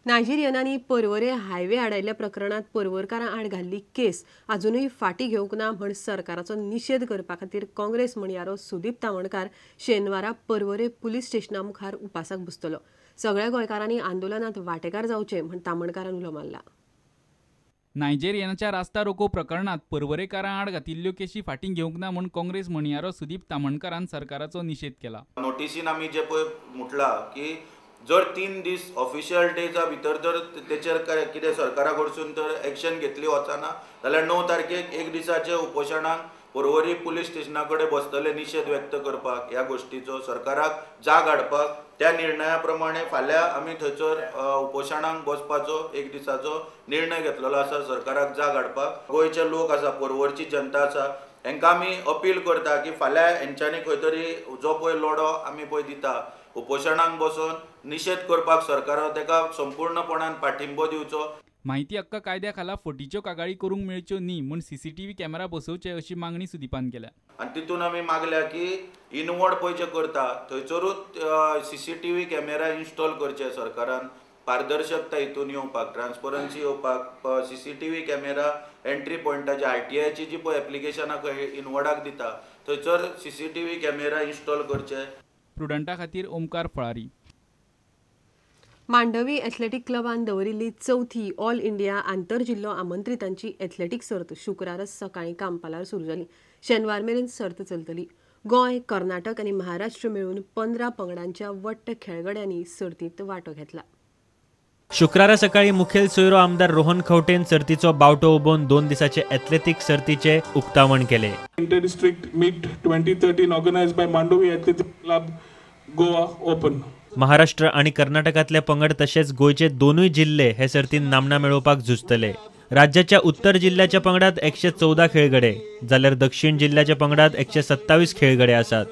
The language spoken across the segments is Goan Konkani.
नायजेरियनांनी पर्वरे हायवे आडायल्ल्या प्रकरणांत पर्वरकारां आड घाल्ली केस अजुनूय फाटीं घेवंक ना म्हण सरकाराचो निशेध करपा खातीर काँग्रेस म्हणयारो सुदीप तामणकार शेनवारा पर्वरे पुलीस स्टेशना मुखार उपासाक बसतलो. सगळ्या गोंयकारांनी आंदोलनात वांटेकार जावचें म्हण तामणकारान उलो मारला. नायजेरियनाच्या रास्ता रोको प्रकरणांत पर्वरेकारां आड घातिल्ल्यो केशी फाटीं घेवंक ना म्हूण काँग्रेस म्हणयारो सुदीप तामणकारान सरकाराचो निशेध केला. नोटिसीन आमी जे पळय म्हटलां की जर 3 दीस ऑफिशियल डेजा भितर जर तेचेर कितें सरकारा कडसून तर एक्शन घेतली वचना जाल्यार 9 तारखेक एक दिसाचे उपोशणाक पर्वरी पुलीस स्टेशना कडेन बसतले निशेध व्यक्त करपाक, ह्या गोश्टीचो सरकाराक जाग हाडपाक. त्या निर्णया प्रमाणे फाल्यां आमी थंयसर उपोशणाक बसपाचो एक दिसाचो निर्णय घेतलेलो आसा, सरकाराक जाग हाडपाक. गोंयचे लोक आसा, पर्वरची जनता आसा, हेंकां आमी अपील करता की फाल्यां हेंच्यांनी खंय तरी जो पळय लढो आमी पळय दिता उपोशणाक बसून निशेध करपाक सरकाराक ताका संपूर्णपणान पाठिंबो दिवचो. माहिती हक्क कायद्या खाला फटीच्यो कागाळी करूंक मेळच्यो न्ही म्हूण सीसीटीव्ही कॅमेरा बसोवचे अशी मागणी सुदीपान केल्या. आनी तितून आमी मागल्या की इनवर्ड पळय जे करता थंयसरूच सीसीटीव्ही कॅमेरा इन्स्टॉल करचे सरकारान, पारदर्शकता हितून येवपाक, ट्रान्सपरन्सी येवपाक. सीसीटीव्ही कॅमेरा एंट्री पॉयंटाचे आरटीआयची जी पळय एप्लिकेशनां खंय इनवर्डाक दिता थंयसर सीसीटीव्ही कॅमेरा इन्स्टॉल करचे. प्रुडंटा खातीर ओमकार फळारी. मांडवी एथलेटीक क्लबान दवरिल्ली चवथी ऑल इंडिया आंतरजिल्लो आमंत्रितांची एथलेटीक सर्त शुक्रारा सकाळीं कांपालार सुरू जाली. शेनवार मेरेन सर्त चलतली. गोंय, कर्नाटक आनी महाराष्ट्र मेळून 15 पंगडांच्या वट्ट खेळगड्यांनी सर्तींत वांटो घेतला. शुक्रारा सकाळी मुखेल सोयरो आमदार रोहन खंवटेन सर्तीचो बावटो उबोवन 2 दिसाचे एथलेटीक सर्तीचे उक्तावण केले. Inter district meet 2013 organised by Mandovi athletic club Goa open. Maharashtra आणि कर्नाटकातले पंगड तशेच गोंयचे 2 जिल्हे हे सर्तीन नामना मेळोवपाक झुजतले. राज्याच्या उत्तर जिल्ह्याच्या पंगडात 114 खेळगडे जाल्यार दक्षिण जिल्ह्याच्या पंगडात 127 खेळगडे आसात.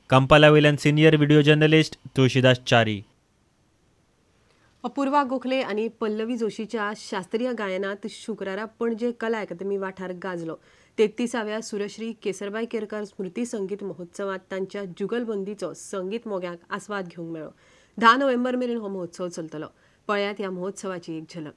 कंपालावेल्यान senior video journalist Tulsidas Chari. Apurva Gokhale आनी पल्लवी जोशीच्या शास्त्रीय गायनात शुक्रारा पणजे कला अकादमी वाठार गाजलो. 33व्या सुरश्री केसरबाई केरकर स्मृती संगीत महोत्सवात तांच्या जुगलबंदीचो संगीत मोग्यांक आस्वाद घेवंक मेळ्ळो. 10 नोव्हेंबर मेरेन हो महोत्सव चलतलो. पळयात ह्या महोत्सवाची एक झलक.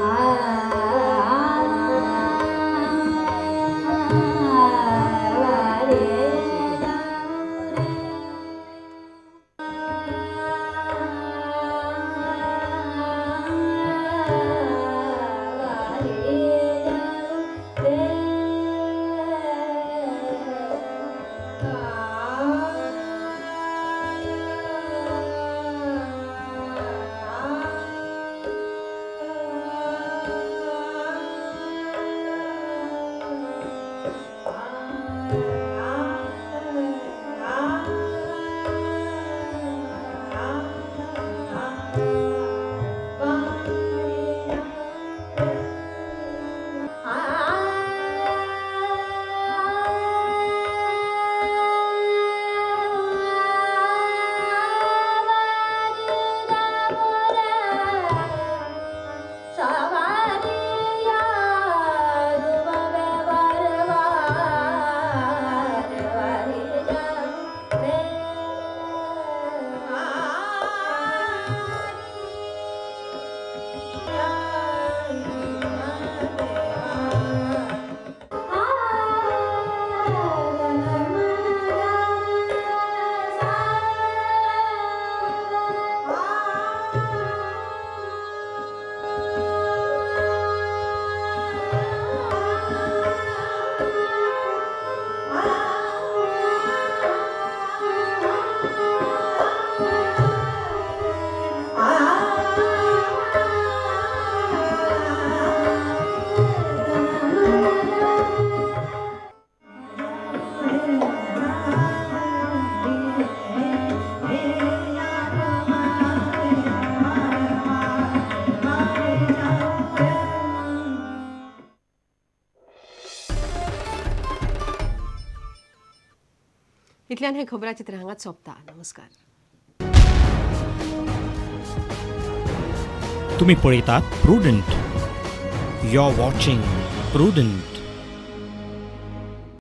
Ah. इतल्यान हें खबराचित्र हांगाच सोंपता. नमस्कार. तुम्ही पळयतात Prudent. You are watching Prudent.